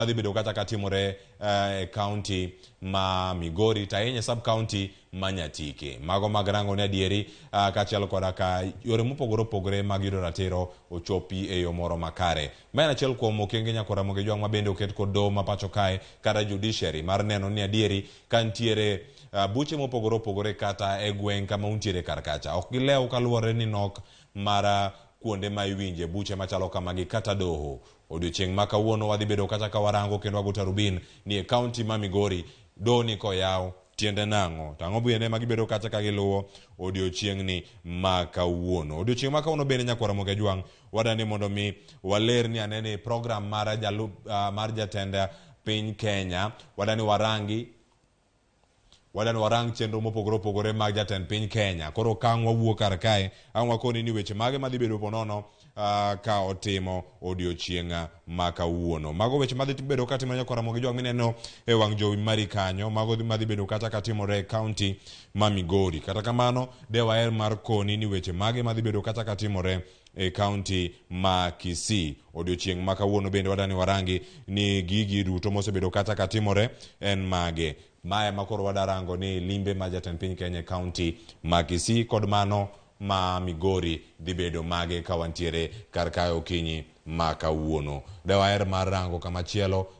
Madhi bedo kata katimore e kaunti ma Migori to ahinya sub county ma Nyatike. Mago mag rango ni adieri kaachiel koda ka yore mopogore opogore mag yudo ratiro ochopi e yo moro makare. Ma en achiel kuom okenge nyakwar Ramogi Ojwang' ma bende oket kod doho ma pacho kae kata judiciary mar neno ni adieri ka nitiere buche mopogore opogore kata e gweng' kama untiere kar kacha. Ok gilew kaluwore ni nok mar kuonde ma iwinje buche machalo kamagi kata doho. Odiochieng' ma kawuono wadhi bedo kacha ka warango kendo wago tarubin ni e kaunti ma Migori doho ni koyaw tiende nang'o to ang'o bende ma gibedo kacha ka giluwo odiochieng'ni ma kawuono. Odiochieng' ma kawuono bende nyakwar Ramogi Ajwang' wadani mondo mi waler ni ane ni program mar jalup mar jatend piny Kenya wadani warangi wadani warang chenro mopogore opogore mag jatend piny Kenya. Koro ka ang' wawuok kar kae, ang' wakoni ni weche mage madhi bedo ponono ka otimo odiochieng' ma kawuono. Mago weche madhi bedo katimore nyakwar Ramogi Ojwang' mineno e wang' jowi mari kanyo. Mago madhi bedo kata katimore e kaunti ma Migori. Kata kamano, de waher mar koni ni weche mage madhi bedo kata katimore e kaunti ma Kisii. Odiochieng' ma kawuono bende wadani warangi ni gigi duto mosebedo kata katimore en mage. Mae ma koro wadarango ni limbe ma jatend piny Kenya e kaunti ma Kisii kod mano ma Migori dhi bedo mage ka wantiere kar kae okinyi ma kawuono. De waher mar rango kamachielo.